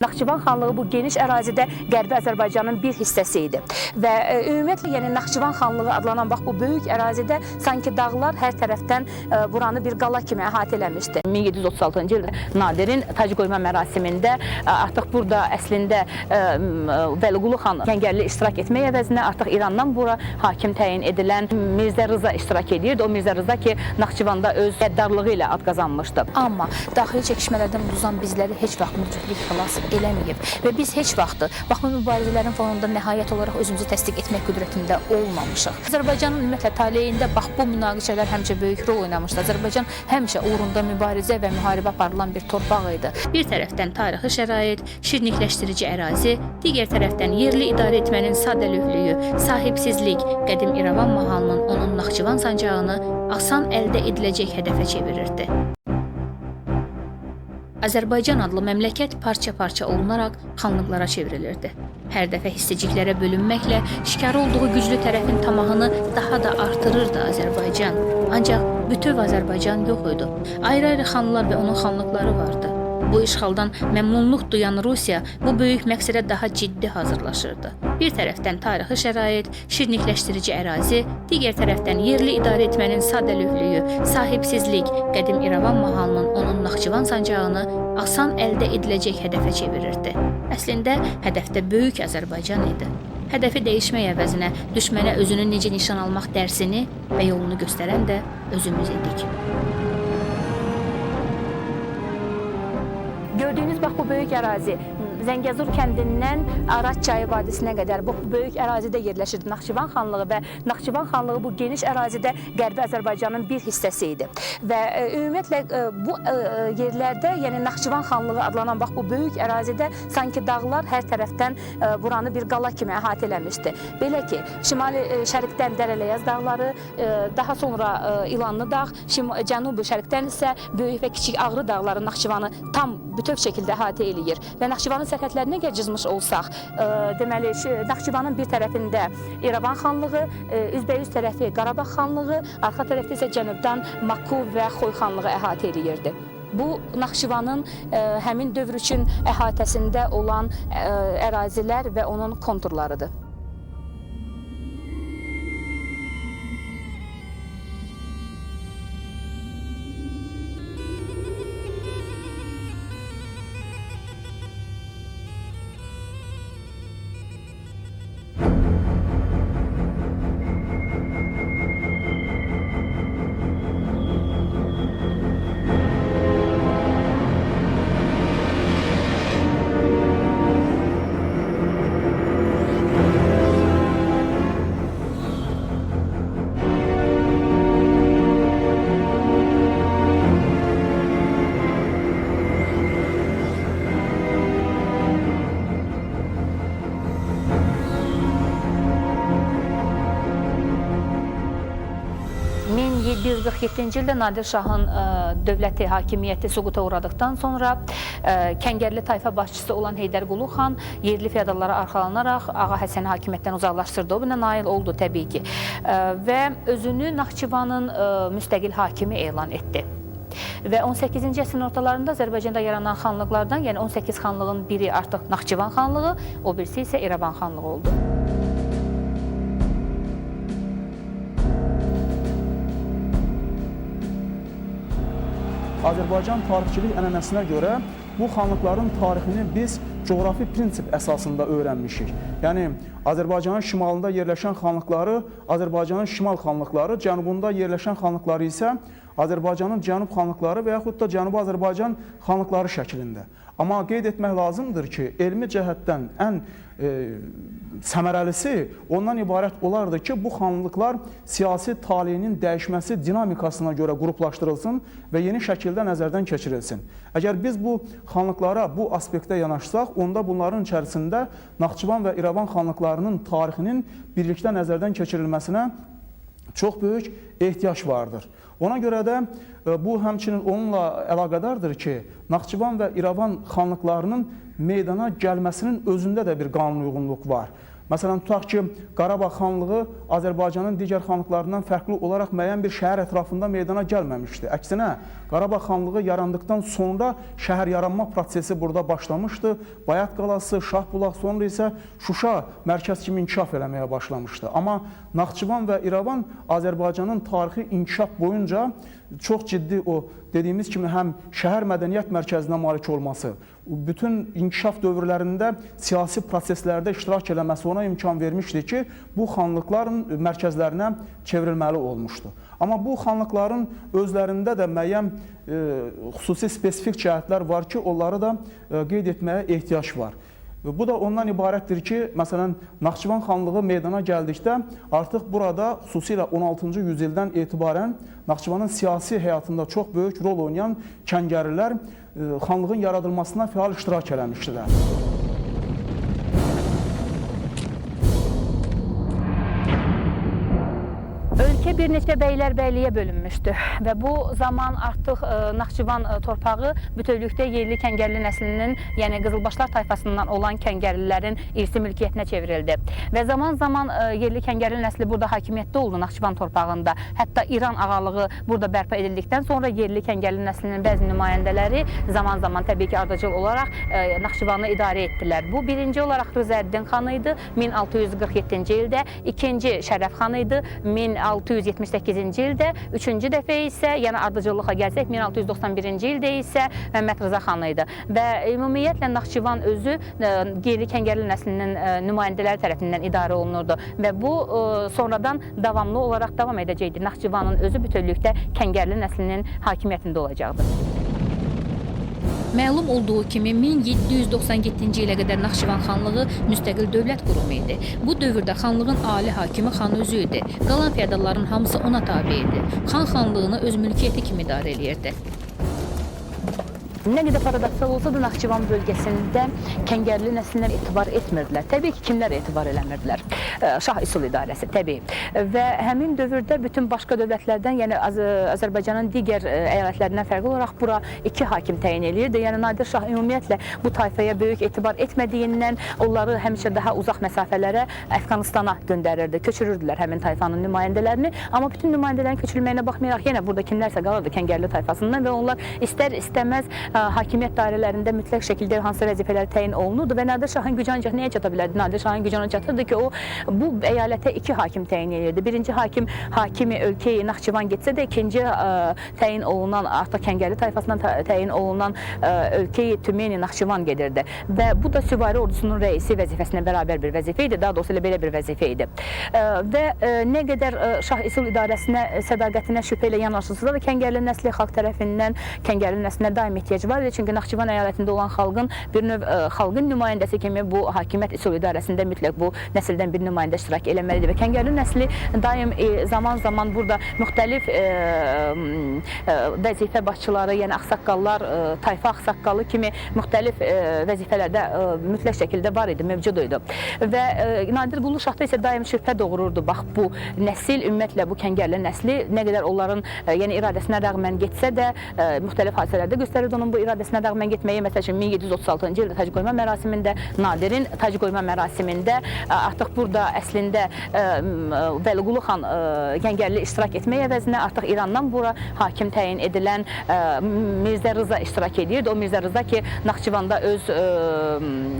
Naxçıvan xanlığı bu geniş ərazidə Qərbi Azərbaycanın bir hissəsi idi. Və ümumiyyətlə, yəni Naxçıvan xanlığı adlanan bax bu böyük ərazidə sanki dağlar hər tərəfdən buranı bir qala kimi əhatə eləmişdi. 1736-cı ildə Nadirin tac qoyma mərasimində artıq burada əslində Vəliqulu xan Kəngərli iştirak etmək əvəzinə artıq İrandan bura hakim təyin edilən Mirzə Rıza iştirak edirdi. O Mirzə Rıza ki, Naxçıvanda öz qəddarlığı ilə ad qazanmışdı. Amma daxili çəkişmələrdən uduzan bizləri heç vaxt mücütlük xilas eləməyib və biz heç vaxt bax bu mübarizələrin fonunda nəhayət olaraq özümüzü təsdiq etmək qüdrətində olmamışıq. Azərbaycanın ümumiyyətlə taleyində bax bu münaqişələr həmişə böyük rol oynamışdı. Azərbaycan həmişə uğrunda mübarizə və müharibə aparılan bir torpaq idi. Bir tərəfdən tarixi şərait, şirinlikləşdirici ərazi, digər tərəfdən yerli idarə etmənin sadəlövhlüyü, sahibsizlik qədim İrəvan mahalının onun Naxçıvan sancağını asan əldə ediləcək hədəfə çevirirdi. Azərbaycan adlı məmləkət parça-parça olunaraq xanlıqlara çevrilirdi. Hər dəfə hissəciklərə bölünməklə şikarı olduğu güclü tərəfin tamahını daha da artırırdı Azərbaycan. Ancaq bütöv Azərbaycan yox idi. Ayrı-ayrı xanlar və onun xanlıqları vardı. Bu işğaldan məmnunluq duyan Rusiya bu böyük məqsədə daha ciddi hazırlaşırdı. Bir tərəfdən tarixi şərait, şirinlikləşdirici ərazi, digər tərəfdən yerli idarə etmənin sadəlövhlüyü, sahibsizlik qədim İrəvan mahalının onun Naxçıvan sancağını asan əldə ediləcək hədəfə çevirirdi. Əslində hədəfdə böyük Azərbaycan idi. Hədəfi dəyişmək əvəzinə düşmənə özünü necə nişan almaq dərsini və yolunu göstərən də özümüz idik. Gördüyünüz bax bu böyük ərazi Zəngəzur kəndindən Araz çayı vadisinə qədər bu böyük ərazidə yerləşirdi Naxçıvan xanlığı və Naxçıvan xanlığı bu geniş ərazidə Qərbi Azərbaycanın bir hissəsi idi. Və ümumiyyətlə bu yerlərdə, yəni Naxçıvan xanlığı adlanan bax bu böyük ərazidə sanki dağlar hər tərəfdən buranı bir qala kimi əhatə eləmişdi. Belə ki, şimali şərqdən Dərələyaz dağları, daha sonra İlanlı dağ, cənubi şərqdən isə böyük və kiçik Ağrı dağları Naxçıvanı tam bütöv şəkildə əhatə eləyir. Və Naxçıvanın sərhədlərinə əgər cızmış olsaq, deməli Naxçıvanın bir tərəfində İrəvan xanlığı, üzbəyüz tərəfi Qarabağ xanlığı, arxa tərəfdə isə cənubdan Maku və Xoy xanlığı əhatə eləyirdi. Bu Naxçıvanın həmin dövr üçün əhatəsində olan ərazilər və onun konturlarıdır. ...1747-ci ildə Nadir Şahın dövləti, hakimiyyəti süquta uğradıqdan sonra Kəngərli tayfa başçısı olan Heydərqulu xan yerli feodallara arxalanaraq Ağa Həsəni hakimiyyətdən uzaqlaşdırdı. O buna nail oldu təbii ki və özünü Naxçıvanın müstəqil hakimi elan etdi. Və 18-ci əsrin ortalarında Azərbaycanda yaranan xanlıqlardan, yəni 18 xanlığın biri artıq Naxçıvan xanlığı, o birisi isə İrəvan xanlığı oldu. Azərbaycan tarixçilik ənənəsinə görə bu xanlıqların tarixini biz coğrafi prinsip əsasında öyrənmişik. Yəni, Azərbaycanın şimalında yerləşən xanlıqları, Azərbaycanın şimal xanlıqları, cənubunda yerləşən xanlıqları isə Azərbaycanın cənub xanlıqları və yaxud da Cənubi Azərbaycan xanlıqları şəklində. Amma qeyd etmək lazımdır ki, elmi cəhətdən ən səmərəlisi ondan ibarət olardı ki, bu xanlıqlar siyasi taleyinin dəyişməsi dinamikasına görə qruplaşdırılsın və yeni şəkildə nəzərdən keçirilsin. Əgər biz bu xanlıqlara bu aspektdə yanaşsaq, onda bunların içərisində Naxçıvan və İrəvan xanlıqlarının tarixinin birlikdə nəzərdən keçirilməsinə çox böyük ehtiyac vardır. Ona görə də bu həmçinin onunla əlaqədardır ki, Naxçıvan və İrəvan xanlıqlarının meydana gəlməsinin özündə də bir qanunuyğunluq var. Məsələn, tutaq ki, Qarabağ xanlığı Azərbaycanın digər xanlıqlarından fərqli olaraq müəyyən bir şəhər ətrafında meydana gəlməmişdi. Əksinə, Qarabağ xanlığı yarandıqdan sonra şəhər yaranma prosesi burada başlamışdı. Bayat qalası, Şahbulaq, sonra isə Şuşa mərkəz kimi inkişaf eləməyə başlamışdı. Amma Naxçıvan və İrəvan Azərbaycanın tarixi inkişaf boyunca çox ciddi o dediyimiz kimi həm şəhər mədəniyyət mərkəzinə malik olması, bütün inkişaf dövrlərində siyasi proseslərdə iştirak eləməsi ona imkan vermişdi ki, bu xanlıqların mərkəzlərinə çevrilməli olmuşdu. Amma bu xanlıqların özlərində də müəyyən xüsusi spesifik cəhətlər var ki, onları da qeyd etməyə ehtiyac var. Bu da ondan ibarətdir ki, məsələn, Naxçıvan xanlığı meydana gəldikdə artıq burada xüsusilə 16-cı yüzildən etibarən Naxçıvanın siyasi həyatında çox böyük rol oynayan kəngərlilər xanlığın yaradılmasına fəal iştirak eləmişdilər. Ölkə bir neçə bəylərbəyliyə bölünmüşdü və bu zaman artıq Naxçıvan torpağı bütövlükdə yerli kəngərli nəslinin, yəni Qızılbaşlar tayfasından olan kəngərlilərin irsi mülkiyyətinə çevrildi. Və zaman-zaman yerli kəngərli nəsli burada hakimiyyətdə oldu Naxçıvan torpağında. Hətta İran ağalığı burada bərpa edildikdən sonra yerli kəngərli nəslinin bəzi nümayəndələri zaman-zaman təbii ki, ardıcıl olaraq Naxçıvanı idarə etdilər. Bu birinci olaraq Rızəddin xan idi 1647-ci ildə, ikinci Şərəf xan idi 1678-ci ildə, üçüncü dəfə isə, yəni ardıcıllığa gəlsək, 1691-ci ildə isə Məmməd Rıza xan idi. Və ümumiyyətlə Naxçıvan özü yerli kəngərli nəslinin nümayəndələri tərəfindən idarə olunurdu və bu sonradan davamlı olaraq davam edəcəkdi. Naxçıvanın özü bütövlükdə kəngərli nəslinin hakimiyyətində olacaqdı. Məlum olduğu kimi 1797-ci ilə qədər Naxçıvan xanlığı müstəqil dövlət qurumu idi. Bu dövrdə xanlığın ali hakimi xan özü idi. Qalan feodalların hamısı ona tabe idi. Xan xanlığını öz mülkiyyəti kimi idarə eləyirdi. Nə qədər paradoksal olsa da Naxçıvan bölgəsində kəngərli nəslinə etibar etmirdilər. Təbii ki, kimlər etibar eləmirdilər? Şah üsul idarəsi, təbii. Və həmin dövrdə bütün başqa dövlətlərdən, yəni Azərbaycanın digər əyalətlərindən fərqli olaraq bura iki hakim təyin eləyirdi. Yəni Nadir Şah ümumiyyətlə bu tayfaya böyük etibar etmədiyindən onları həmişə daha uzaq məsafələrə Əfqanistana göndərirdi, köçürürdülər həmin tayfanın nümayəndələrini. Amma bütün nümayəndələrin köçürülməyinə baxmayaraq yenə burada kimlərsə qalırdı kəngərli tayfasından və onlar istər-istəməz hakimiyyət dairələrində mütləq şəkildə hansısa vəzifələr təyin olunurdu və Nadir Şahın gücü ancaq nəyə çata bilərdi? Nadir Şahın gücü ona çatırdı ki, o bu əyalətə iki hakim təyin edirdi. Birinci hakim hakimi ölkəyi Naxçıvan getsə də, ikinci təyin olunan, artıq Kəngərli tayfasından təyin olunan ölkəyi Tümeni Naxçıvan gedirdi. Və bu da süvari ordusunun rəisi vəzifəsinə bərabər bir vəzifə idi, daha doğrusu elə belə bir vəzifə idi. Və nə qədər Şah üsul idarəsinə, sədaqətinə şübhə ilə yanaşılsa da, Kəngərli nəsli xalq tərəfindən Kəngərli nəslinə daim ehtiyac var idi. Çünki Naxçıvan əyalətində olan xalqın bir növ xalqın nümayəndəsi kimi bu hakimiyyət üsul idarəsində mütləq bu nəsildən bir nümayəndə iştirak eləməlidir və Kəngərli nəsli daim zaman-zaman burada müxtəlif vəzifə başçıları, yəni ağsaqqallar, tayfa ağsaqqalı kimi müxtəlif vəzifələrdə mütləq şəkildə var idi, mövcud idi. Və Nadir Qulu Şahda isə daim şübhə doğururdu. Bax bu nəsil, ümumiyyətlə bu Kəngərli nəsli nə qədər onların yəni iradəsinə rəğmən getsə də müxtəlif hadisələrdə göstərirdi onun bu iradəsinə rəğmən getməyi. Məsəl üçün 1736-cı ildə tac qoyma mərasimində, Nadirin tac qoyma mərasimində artıq burada əslində Vəliqulu xan Kəngərli iştirak etmək əvəzinə artıq İrandan bura hakim təyin edilən Mirzə Rıza iştirak edirdi. O Mirzə Rıza ki, Naxçıvanda öz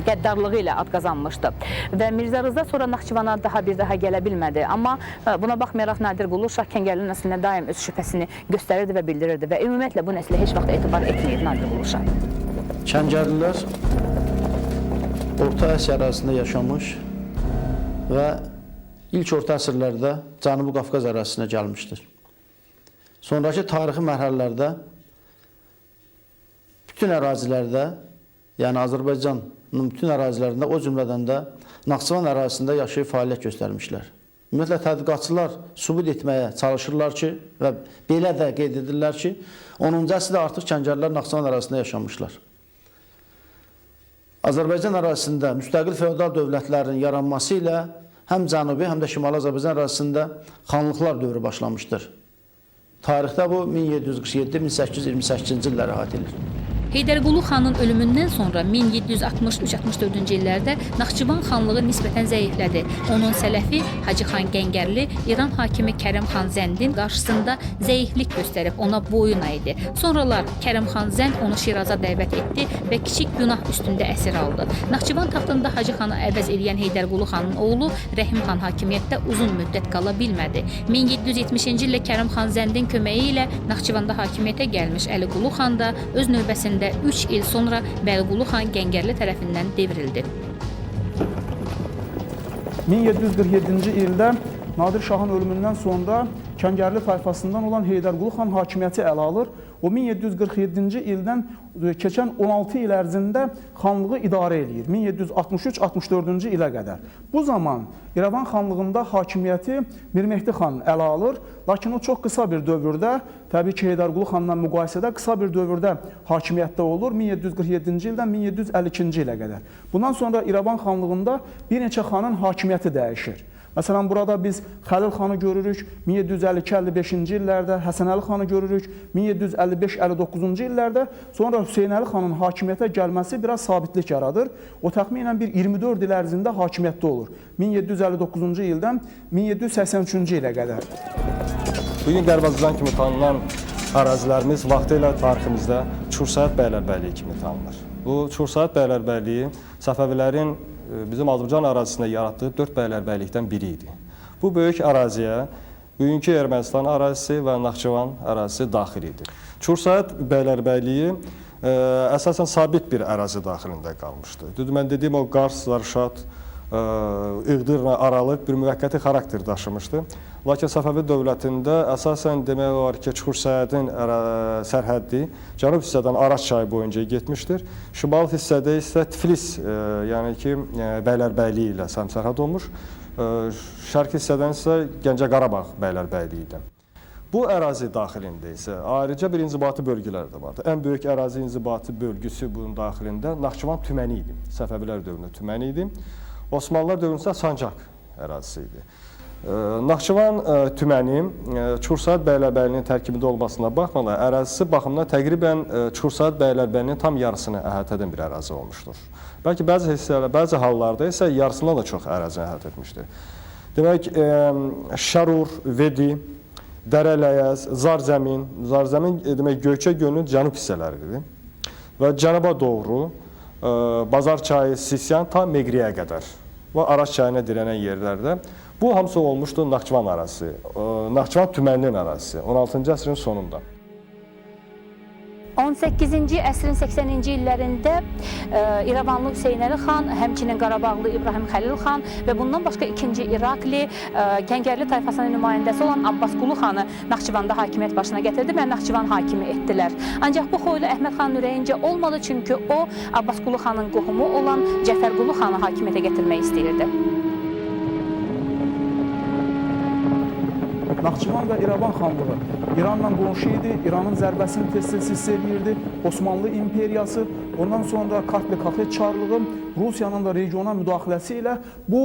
qəddarlığı ilə ad qazanmışdı. Və Mirzə Rıza sonra Naxçıvana daha bir daha gələ bilmədi. Amma buna baxmayaraq Nadir Qulu Şah Kəngərli nəslinə daim öz şübhəsini göstərirdi və bildirirdi və ümumiyyətlə bu nəslə heç vaxt etibar etməyib Nadir Qulu Şah. Kəngərlilər Orta Asiya ərazisində yaşamış və ilk orta əsrlərdə Cənubi Qafqaz ərazisinə gəlmişdir. Sonraki tarixi mərhələlərdə bütün ərazilərdə, yəni Azərbaycanın bütün ərazilərində, o cümlədən də Naxçıvan ərazisində yaşayıb fəaliyyət göstərmişlər. Ümumiyyətlə, tədqiqatçılar sübut etməyə çalışırlar ki, və belə də qeyd edirlər ki, 10-cu əsrdə artıq kəngərlilər Naxçıvan ərazisində yaşamışlar. Azərbaycan ərazisində müstəqil feodal dövlətlərin yaranması ilə həm Cənubi, həm də Şimali Azərbaycan ərazisində xanlıqlar dövrü başlamışdır. Tarixdə bu 1747-1828-ci illəri əhatə edir. Heydərqulu xanın ölümündən sonra 1763-64-cü illərdə Naxçıvan xanlığı nisbətən zəiflədi. Onun sələfi Hacı xan Gəngərli İran hakimi Kərim xan Zəndin qarşısında zəiflik göstərib ona boyun əydi. Sonralar Kərim xan Zənd onu Şiraza dəvət etdi və kiçik günah üstündə əsir aldı. Naxçıvan taxtında Hacı xanı əvəz eləyən Heydərqulu xanın oğlu Rəhim xan hakimiyyətdə uzun müddət qala bilmədi. 1770-ci ildə Kərim xan Zəndin köməyi ilə Naxçıvanda hakimiyyətə gəlmiş Əliqulu xan da öz növbəsində 3 il sonra Vəliqulu xan Gəngərli tərəfindən devrildi. 1747-ci ildə Nadir Şahın ölümündən sonra Kəngərli tayfasından olan Heydərqulu xan hakimiyyəti ələ alır. O 1747-ci ildən keçən 16 il ərzində xanlığı idarə eləyir. 1763-64-cü ilə qədər. Bu zaman İrəvan xanlığında hakimiyyəti Mirmehdi xan ələ alır. Lakin o çox qısa bir dövrdə, təbii ki, Heydərqulu xanla müqayisədə qısa bir dövrdə hakimiyyətdə olur. 1747-ci ildən 1752-ci ilə qədər. Bundan sonra İrəvan xanlığında bir neçə xanın hakimiyyəti dəyişir. Məsələn, burada biz Xəlil xanı görürük 1752-55-ci illərdə, Həsənəli xanı görürük 1755-59-cu illərdə. Sonra Hüseynəli xanın hakimiyyətə gəlməsi biraz sabitlik yaradır. O təxminən bir 24 il ərzində hakimiyyətdə olur. 1759-cu ildən 1783-cü ilə qədər. Bugün Qərbi Azərbaycan kimi tanınan ərazilərimiz vaxtilə tariximizdə Çursayət bəylərbəyliyi kimi tanınır. Bu Çursayət bəylərbəyliyi Səfəvilərin bizim Azərbaycan ərazisində yaratdığı 4 bəylərbəylikdən biri idi. Bu böyük əraziyə bugünkü Ermənistan ərazisi və Naxçıvan ərazisi daxil idi. Çursayət bəylərbəyliyi əsasən sabit bir ərazi daxilində qalmışdı. Düzdür, mən dediyim o Qars, Zarşad, Iğdırla aralıq bir müvəqqəti xarakter daşımışdı. Lakin Səfəvi dövlətində əsasən demək olar ki, Çursayətin sərhəddi cənub hissədən Araz çayı boyunca getmişdir. Şimal hissədə isə Tiflis, yəni ki, bəylərbəyliyi ilə sərhəd olmuş. Şərq hissədən isə Gəncə-Qarabağ bəylərbəyliyi ilə. Bu ərazi daxilində isə ayrıca bir inzibati bölgələr də vardı. Ən böyük ərazi inzibati bölgüsü bunun daxilində Naxçıvan tüməni idi. Səfəvilər dövründə tüməni idi. Osmanlılar dövründə Sancaq ərazisi idi. Naxçıvan tüməni Çursayət bəylərbəyliyinin tərkibində olmasına baxmadan ərazisi baxımından təqribən Çursayət bəylərbəyliyinin tam yarısını əhatə edən bir ərazi olmuşdur. Bəlkə bəzi hissələr, bəzi hallarda isə yarısından da çox ərazini əhatə etmişdir. Demək, Şərur, Vedi, Dərələyəz, Zarzəmin, Zarzəmin demək Göyçə gölünün cənub hissələridir və cənuba doğru Bazar çayı, Sisyan ta Meqriyə qədər və Araz çayına dirənən yerlərdə. Bu hamısı olmuşdu Naxçıvan ərazisi, Naxçıvan tüməninin ərazisi 16-cı əsrin sonunda. 18-ci əsrin 80-ci illərində İrəvanlı Hüseynəli xan, həmçinin Qarabağlı İbrahim Xəlil xan və bundan başqa 2-ci İrakli Kəngərli tayfasının nümayəndəsi olan Abbasqulu xanı Naxçıvanda hakimiyyət başına gətirdi və Naxçıvan hakimi etdilər. Ancaq bu Xoylu Əhməd xanın ürəyincə olmadı, çünki o Abbasqulu xanın qohumu olan Cəfərqulu xanı hakimiyyətə gətirmək istəyirdi. Naxçıvan və İrəvan xanlığı İranla qonşu idi, İranın zərbəsini tez-tez hiss edirdi. Osmanlı imperiyası, ondan sonra Kartli-Kaxet çarlığı, Rusiyanın da regiona müdaxiləsi ilə bu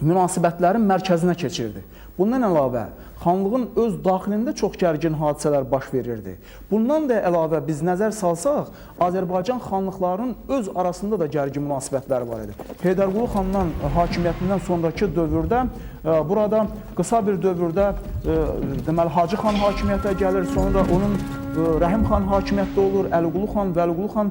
münasibətlərin mərkəzinə keçirdi. Bundan əlavə, xanlığın öz daxilində çox gərgin hadisələr baş verirdi. Bundan da əlavə biz nəzər salsaq, Azərbaycan xanlıqlarının öz arasında da gərgin münasibətlər var idi. Heydərqulu xandan hakimiyyətindən sonraki dövrdə, burada qısa bir dövrdə deməli Hacı xan hakimiyyətə gəlir, sonra onun Rəhim xan hakimiyyətdə olur, Əliqulu xan, Vəliqulu xan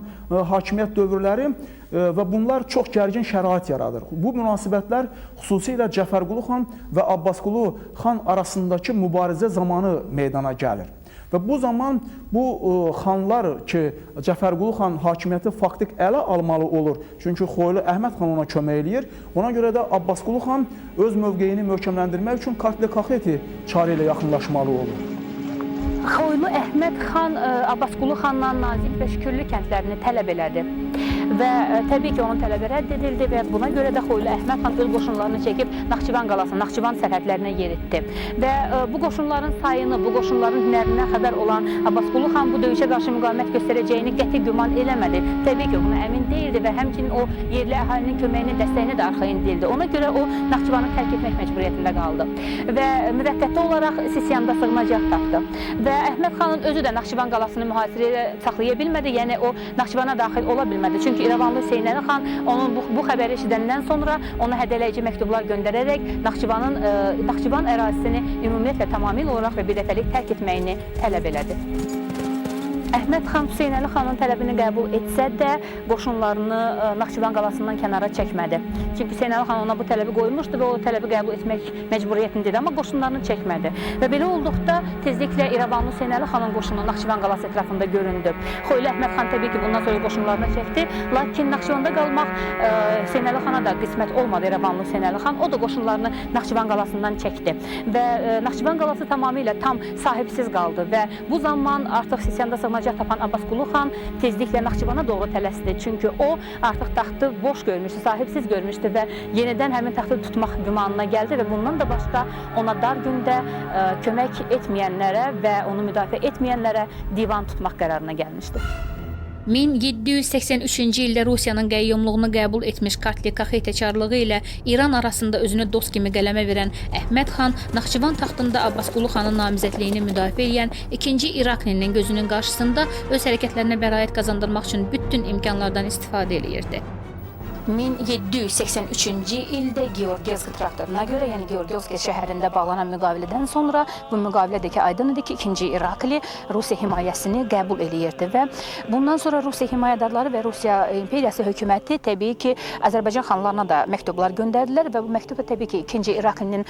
hakimiyyət dövrləri və bunlar çox gərgin şərait yaradır. Bu münasibətlər xüsusilə Cəfərqulu xan və Abbasqulu xan arasındakı mübarizə zamanı meydana gəlir. Və bu zaman bu xanlar ki, Cəfərqulu xan hakimiyyəti faktik ələ almalı olur. Çünki Xoylu Əhməd xan ona kömək eləyir. Ona görə də Abbasqulu xan öz mövqeyini möhkəmləndirmək üçün Kartli-Kaxeti çarı ilə yaxınlaşmalı olur. Xoylu Əhməd xan Abbasqulu xandan Nazik və Şükürlü kəndlərini tələb elədi. Və təbii ki, onun tələbi rədd edildi və buna görə də Xoylu Əhməd xan öz qoşunlarını çəkib Naxçıvan qalasına, Naxçıvan sərhədlərinə yeritdi. Və bu qoşunların sayını, bu qoşunların hünərindən xəbər olan Abbasqulu xan bu döyüşə qarşı müqavimət göstərəcəyini qəti güman eləmədi. Təbii ki, buna əmin deyildi və həmçinin o yerli əhalinin köməyini, dəstəyini də arxayın deyildi. Ona görə o Naxçıvanı tərk etmək məcburiyyətində qaldı və müvəqqəti olaraq Sisyanda sığınacaq tapdı. Və Əhməd xanın özü də Naxçıvan qalasını mühasirəyə saxlaya bilmədi, yəni o Naxçıvana daxil ola bilmədi. Çünki İrəvanlı Hüseynəli xan onun bu xəbəri eşidəndən sonra ona hədələyici məktublar göndərərək Naxçıvan ərazisini ümumiyyətlə tamamilə olaraq və bir dəfəlik tərk etməyini tələb elədi. Əhməd xan Hüseynəli xanın tələbini qəbul etsə də qoşunlarını Naxçıvan qalasından kənara çəkmədi. Çünki Hüseynəli xan ona bu tələbi qoymuşdu və o tələbi qəbul etmək məcburiyyətində idi, amma qoşunlarını çəkmədi. Və belə olduqda tezliklə İrəvanlı Hüseynəli xanın qoşunu Naxçıvan qalası ətrafında göründü. Xoylu Əhməd xan təbii ki, bundan sonra qoşunlarını çəkdi, lakin Naxçıvanda qalmaq Hüseynəli xana da qismət olmadı. İrəvanlı Hüseynəli xan o da qoşunlarını Naxçıvan qalasından çəkdi və Naxçıvan qalası tamamilə tam sahibsiz qaldı və bu zaman artıq Sisyanda sığınacaq tapan Abbasqulu xan tezliklə Naxçıvana doğru tələsdi. Çünki o artıq taxtı boş görmüşdü, sahibsiz görmüşdü və yenidən həmin taxtı tutmaq gümanına gəldi və bundan da başqa ona dar gündə kömək etməyənlərə və onu müdafiə etməyənlərə divan tutmaq qərarına gəlmişdi. 1783-cü ildə Rusiyanın qəyyumluğunu qəbul etmiş Kartli Kaxeti çarlığı ilə İran arasında özünü dost kimi qələmə verən Əhməd xan Naxçıvan taxtında Abbasqulu xanın namizədliyini müdafiə edən 2-ci İraklinin gözünün qarşısında öz hərəkətlərinə bəraət qazandırmaq üçün bütün imkanlardan istifadə eləyirdi. 1783-cü ildə Georgiyevski traktatına görə, yəni Georgiyevski şəhərində bağlanan müqavilədən sonra bu müqavilədəki aydın idi ki, 2-ci İrakli Rusiya himayəsini qəbul eləyirdi və bundan sonra Rusiya himayədarları və Rusiya imperiyası hökuməti təbii ki, Azərbaycan xanlarına da məktublar göndərdilər və bu məktub da təbii ki, 2-ci İraklinin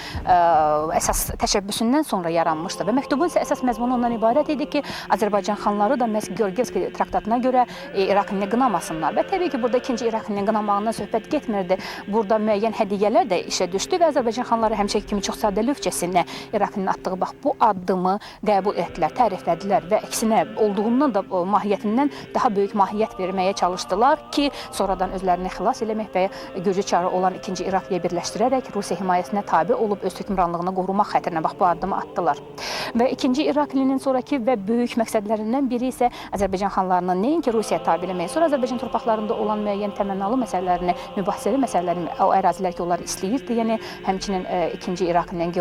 əsas təşəbbüsündən sonra yaranmışdı və məktubun isə əsas məzmunu ondan ibarət idi ki, Azərbaycan xanları da məhz Georgiyevski traktatına görə İraklini qınamasınlar və təbii ki, burada 2-ci İraklinin qınamağından söhbət getmirdi. Burada müəyyən hədiyyələr də işə düşdü və Azərbaycan xanları həmişəki kimi çox sadəlövhcəsinə İraklinin atdığı bax bu addımı qəbul etdilər, təriflədilər və əksinə olduğundan da mahiyyətindən daha böyük mahiyyət verməyə çalışdılar ki, sonradan özlərini xilas eləmək və Gürcü çarı olan 2-ci İrakliyə birləşdirərək Rusiya himayəsinə tabe olub öz hökmranlığını qorumaq xətrinə bax bu addımı atdılar. Və 2-ci İraklinin sonraki və böyük məqsədlərindən biri isə Azərbaycan xanlarının nəinki Rusiyaya tabe eləməyi, sonra Azərbaycan torpaqlarında olan müəyyən təmənnalı məsələlərini, mübahisəli məsələlərini, o ərazilər ki, onlar istəyirdi. Yəni, həmçinin 2-ci İraklinin,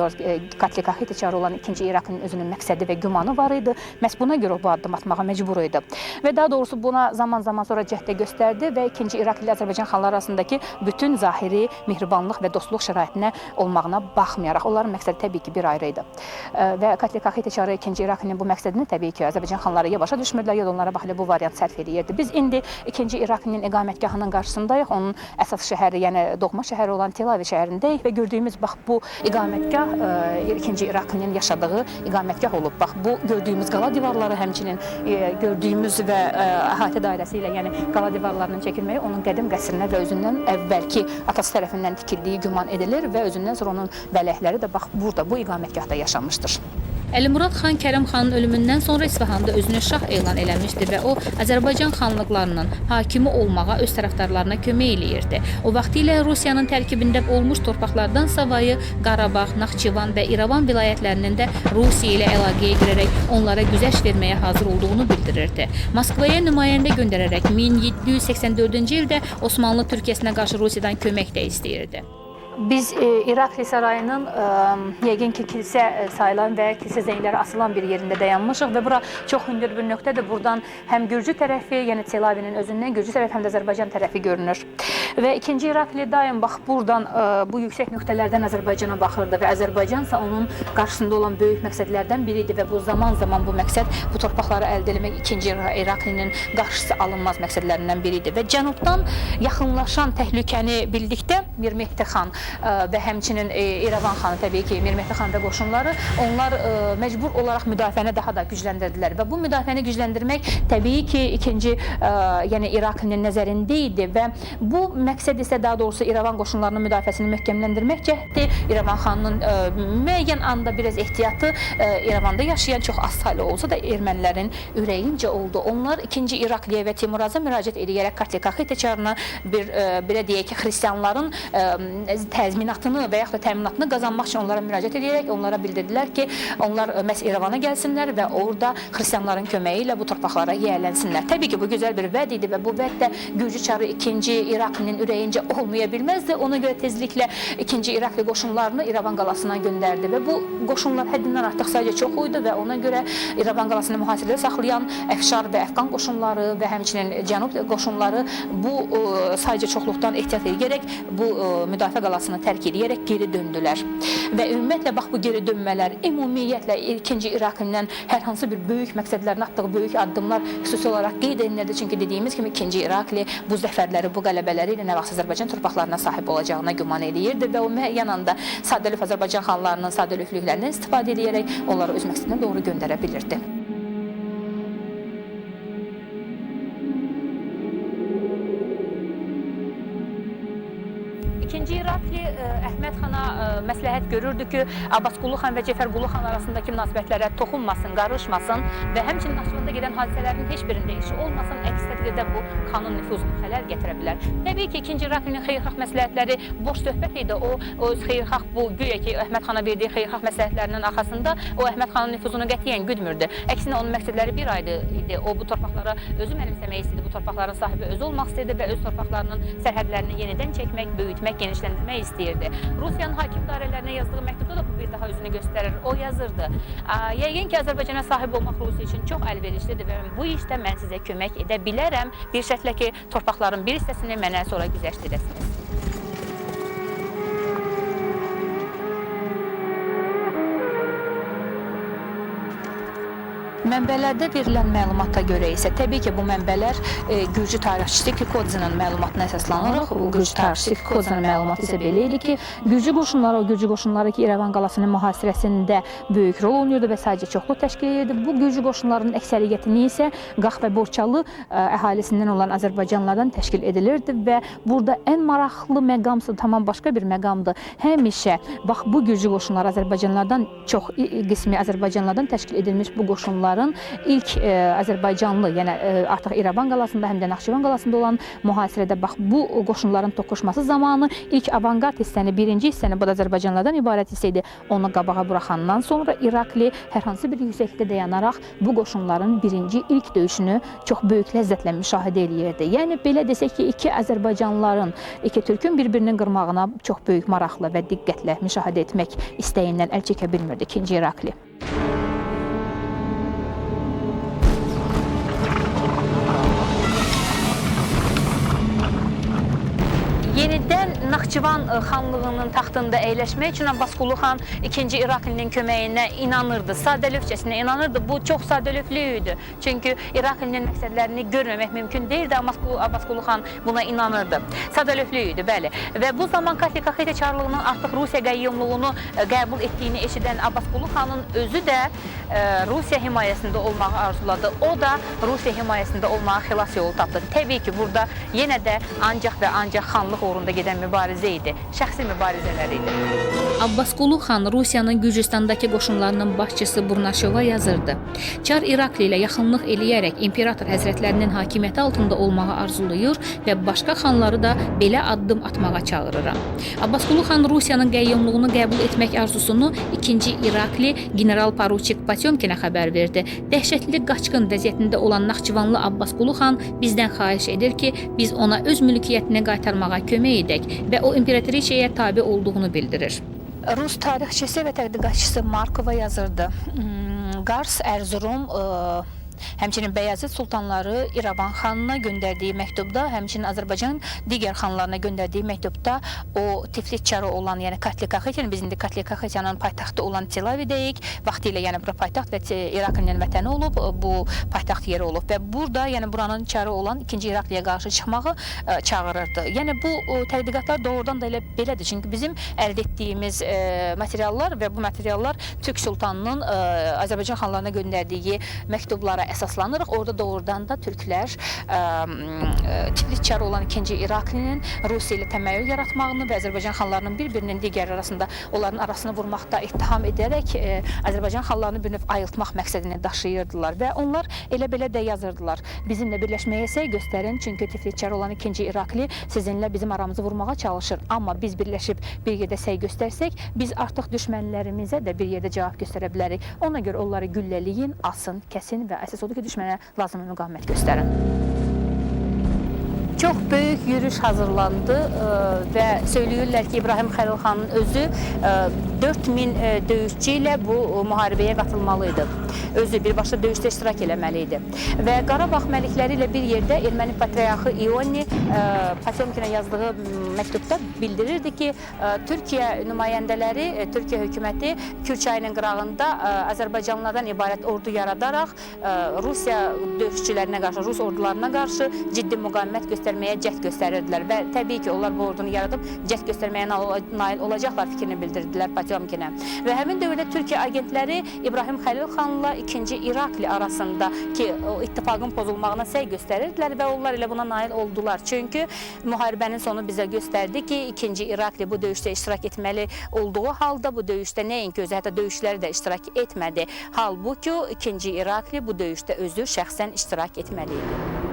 Kartli Kaxeti çarı olan 2-ci İraklinin özünün məqsədi və gümanı var idi. Məhz buna görə bu addım atmağa məcbur idi. Və daha doğrusu buna zaman-zaman sonra cəhd də göstərdi və 2-ci İrakli ilə Azərbaycan xanları arasındakı bütün zahiri mehribanlıq və dostluq şəraitinə olmağına baxmayaraq, onların məqsədi təbii ki, bir ayrı idi. Və Kartli Kaxeti çarı 2-ci İraklinin bu məqsədini təbii ki, Azərbaycan xanları ya başa düşmürdülər, ya da onlara bax elə bu variant sərf eləyirdi. Biz indi 2-ci İraklinin iqamətgahının qarşısındayıq. Onun əsas şəhəri, yəni doğma şəhəri olan Telavi şəhərindəyik və gördüyümüz bax bu iqamətgah 2-ci İraklinin yaşadığı iqamətgah olub. Bax bu gördüyümüz qala divarları, həmçinin gördüyümüz və əhatə dairəsi ilə, yəni qala divarlarının çəkilməyi onun qədim qəsrinə və özündən əvvəlki atası tərəfindən tikildiyi güman edilir və özündən sonra onun vələhləri də bax burada, bu iqamətgahda yaşamışdır. Əlimurad xan Kərim xanın ölümündən sonra İsfahanda özünü şah elan eləmişdi və o Azərbaycan xanlıqlarının hakimi olmağa öz tərəfdarlarına kömək eləyirdi. O vaxtilə Rusiyanın tərkibində olmuş torpaqlardan savayı Qarabağ, Naxçıvan və İrəvan vilayətlərinin də Rusiya ilə əlaqəyə girərək onlara güzəşt verməyə hazır olduğunu bildirirdi. Moskvaya nümayəndə göndərərək 1784-cü ildə Osmanlı Türkiyəsinə qarşı Rusiyadan kömək də istəyirdi. Biz İrakli sarayının yəqin ki, kilsə sayılan və kilsə zəngləri asılan bir yerində dayanmışıq və bura çox hündür bir nöqtədir. Buradan həm Gürcü tərəfi, yəni Telavinin özündən Gürcü tərəfi, həm də Azərbaycan tərəfi görünür. Və 2-ci İrakli daim bax buradan bu yüksək nöqtələrdən Azərbaycana baxırdı və Azərbaycansa onun qarşısında olan böyük məqsədlərdən biri idi və bu zaman-zaman bu məqsəd bu torpaqları əldə etmək 2-ci İraklinin qarşısı alınmaz məqsədlərindən biri idi. Və cənubdan yaxınlaşan təhlükəni bildikdə Mir Mehdi xan və həmçinin İrəvan xanı, təbii ki, Mir Mehdi xan və qoşunları, onlar məcbur olaraq müdafiəni daha da gücləndirdilər və bu müdafiəni gücləndirmək təbii ki, ikinci, yəni İraklinin nəzərində idi və bu Məqsəd isə daha doğrusu İrəvan qoşunlarının müdafiəsini möhkəmləndirmək cəhdi. İrəvan xanının müəyyən anda biraz ehtiyatı İrəvanda yaşayan çox az saylı olsa da ermənilərin ürəyincə oldu. Onlar 2-ci İrakliyə və Teymuraza müraciət edərək Kartli-Kaxeti çarına bir belə deyək ki, xristianların təzminatını və yaxud da təminatını qazanmaq üçün onlara müraciət edərək onlara bildirdilər ki, onlar məhz İrəvana gəlsinlər və orada xristianların köməyi ilə bu torpaqlara yiyələnsinlər. Təbii ki, bu gözəl bir vəd idi və bu vəd də Gürcü çarı 2-ci İraklinin ürəyincə olmaya bilməzdi. Ona görə tezliklə 2-ci İrakli qoşunlarını İrəvan qalasına göndərdi və bu qoşunlar həddindən artıq sayca çox idi və ona görə İrəvan qalasını mühasirədə saxlayan Əfşar və Əfqan qoşunları və həmçinin Cənub qoşunları bu sayca çoxluqdan ehtiyat edərək bu müdafiə qalasını tərk edərək geri döndülər. Və ümumiyyətlə bax bu geri dönmələr ümumiyyətlə 2-ci İraklindən hər hansı bir böyük məqsədlərinə atdığı böyük addımlar xüsusi olaraq qeyd edilirdi. Çünki dediyimiz kimi 2-ci İrakli bu zəfərləri, bu qələbələri ilə nə vaxt Azərbaycan torpaqlarına sahib olacağına güman eləyirdi və o müəyyən anda sadəlövh Azərbaycan xanlarının sadəlövhlüklərindən istifadə edərək onları öz məqsədinə doğru göndərə bilirdi. İkinci İrakli Əhməd xana məsləhət görürdü ki, Abbasqulu xan və Cəfərqulu xan arasındakı münasibətlərə toxunmasın, qarışmasın və həmçinin Naxçıvanda gedən hadisələrin heç birində işi olmasın, əks təqdirdə bu xanın nüfuzuna xələl gətirə bilər. Təbii ki, İkinci İraklinin xeyirxah məsləhətləri boş söhbət idi. O öz xeyirxah bu güya ki, Əhməd xana verdiyi xeyirxah məsləhətlərinin arxasında o Əhməd xanın nüfuzunu qətiyyən güdmürdü. Əksinə onun məqsədləri bir aydı idi. O bu torpaqlara özü mənimsəmək istəyirdi, bu torpaqların sahibi özü olmaq istəyirdi və öz torpaqlarının sərhədlərini yenidən çəkmək, böyütmək, genişləndirmək istəyirdi. Rusiyanın hakim dairələrinə yazdığı məktubda da bu bir daha özünü göstərir. O yazırdı: yəqin ki, Azərbaycana sahib olmaq Rusiya üçün çox əlverişlidir və bu işdə mən sizə kömək edə bilərəm. Bir şərtlə ki, torpaqların bir hissəsini mənə sonra güzəşt edəsiniz. Mənbələrdə verilən məlumata görə isə, təbii ki, bu mənbələr Gürcü tarixçisi Kikodzinin məlumatına əsaslanırıq. Gürcü tarixçisi Kikodzinin məlumatı isə belə idi ki, Gürcü qoşunları, o Gürcü qoşunları ki, İrəvan qalasının mühasirəsində böyük rol oynayırdı və sadəcə çoxluq təşkil edirdi. Bu Gürcü qoşunlarının əksəriyyətini isə Qax və Borçalı əhalisindən olan Azərbaycanlardan təşkil edilirdi və burada ən maraqlı məqamsa tamam başqa bir məqamdır. Həmişə, bax, bu Gürcü qoşunları Azərbaycanlardan çox qismi Azərbaycanlardan təşkil edilmiş bu qoşunların ilk Azərbaycanlı, yəni artıq İrəvan qalasında, həm də Naxçıvan qalasında olan mühasirədə bax bu qoşunların toqquşması zamanı ilk avangard hissəni, birinci hissəni, bu da Azərbaycanlardan ibarət hissə idi, onu qabağa buraxandan sonra İrakli hər hansı bir yüksəklikdə dayanaraq bu qoşunların birinci ilk döyüşünü çox böyük ləzzətlə müşahidə eləyirdi. Yəni belə desək ki, iki Azərbaycanlıların, iki türkün bir-birinin qırmağına çox böyük maraqla və diqqətlə müşahidə etmək istəyindən əl çəkə bilmirdi ikinci İrakli. Yenidən Naxçıvan xanlığının taxtında əyləşmək üçün Abbasqulu xan 2-ci İraklinin köməyinə inanırdı, sadəlövhcəsinə inanırdı. Bu çox sadəlövhlük idi. Çünki İraklinin məqsədlərini görməmək mümkün deyildi, amma Abbasqulu xan buna inanırdı. Sadəlövhlük idi, bəli. Və bu zaman Kartli-Kaxeti çarlığının artıq Rusiya qəyyumluğunu qəbul etdiyini eşidən Abbasqulu xanın özü də Rusiya himayəsində olmağı arzuladı. O da Rusiya himayəsində olmağa xilas yolu tapdı. Təbii ki, burada yenə də ancaq və ancaq xanlıq uğrunda gedən mübarizə idi, şəxsi mübarizələr idi. Abbasqulu xan Rusiyanın Gürcüstandakı qoşunlarının başçısı Burnaşova yazırdı: Çar İrakli ilə yaxınlıq eləyərək imperator həzrətlərinin hakimiyyəti altında olmağı arzulayır və başqa xanları da belə addım atmağa çağırıram. Abbasqulu xan Rusiyanın qəyyumluğunu qəbul etmək arzusunu 2-ci İrakli general Paruçik Potyomkinə xəbər verdi. Dəhşətli qaçqın vəziyyətində olan Naxçıvanlı Abbasqulu xan bizdən xahiş edir ki, biz ona öz mülkiyyətini qaytarmağa kömək edək və o imperatriçəyə tabe olduğunu bildirir. Rus tarixçisi və tədqiqatçısı Markova yazırdı: Qars, Ərzurum, həmçinin Bəyazıt sultanları İrəvan xanına göndərdiyi məktubda, həmçinin Azərbaycan digər xanlarına göndərdiyi məktubda o Tiflis çarı olan, yəni Kartli-Kaxetinin, biz indi Kartli-Kaxetiyanın paytaxtı olan Telavidəyik, vaxtilə yəni bura paytaxt və İraklinin vətəni olub, bu paytaxt yeri olub və burada, yəni buranın çarı olan 2-ci İrakliyə qarşı çıxmağı çağırırdı. Yəni bu tədqiqatlar doğrudan da elə belədir. Çünki bizim əldə etdiyimiz materiallar və bu materiallar Türk sultanının Azərbaycan xanlarına göndərdiyi məktublara əsaslanırıq. Orada doğrudan da türklər Tiflis çarı olan 2-ci İraklinin Rusiya ilə təməyyül yaratmağını və Azərbaycan xanlarının bir-birinin digər arasında onların arasını vurmaqda ittiham edərək Azərbaycan xanlarını bir növ ayıltmaq məqsədini daşıyırdılar və onlar elə belə də yazırdılar. Bizimlə birləşməyə səy göstərin, çünki Tiflis çarı olan 2-ci İrakli sizinlə bizim aramızı vurmağa çalışır. Amma biz birləşib bir yerdə səy göstərsək, biz artıq düşmənlərimizə də bir yerdə cavab göstərə bilərik. Ona görə onları güllələyin, asın, kəsin və əsas odur ki, düşmənə lazımi müqavimət göstərin. Çox böyük yürüş hazırlandı və söyləyirlər ki, İbrahim Xəlil xanın özü 4000 döyüşçü ilə bu müharibəyə qatılmalı idi. Özü birbaşa döyüşdə iştirak eləməli idi. Və Qarabağ məlikləri ilə bir yerdə erməni patriarxı İonni Potemkinə yazdığı məktubda bildirirdi ki, Türkiyə nümayəndələri, Türkiyə hökuməti Kür çayının qırağında Azərbaycanlılardan ibarət ordu yaradaraq Rusiya döyüşçülərinə qarşı, Rus ordularına qarşı ciddi müqavimət göstərməyə cəhd göstərirdilər və təbii ki, onlar bu ordunu yaradıb cəhd göstərməyə nail olacaqlar fikrini bildirdilər Potemkinə. Və həmin dövrdə Türkiyə agentləri İbrahim Xəlil xanla 2-ci İrakli arasındakı ittifaqın pozulmağına səy göstərirdilər və onlar elə buna nail oldular. Çünki müharibənin sonu bizə göstərdi ki, 2-ci İrakli bu döyüşdə iştirak etməli olduğu halda bu döyüşdə nəinki özü, hətta döyüşləri də iştirak etmədi. Halbuki 2-ci İrakli bu döyüşdə özü şəxsən iştirak etməli idi.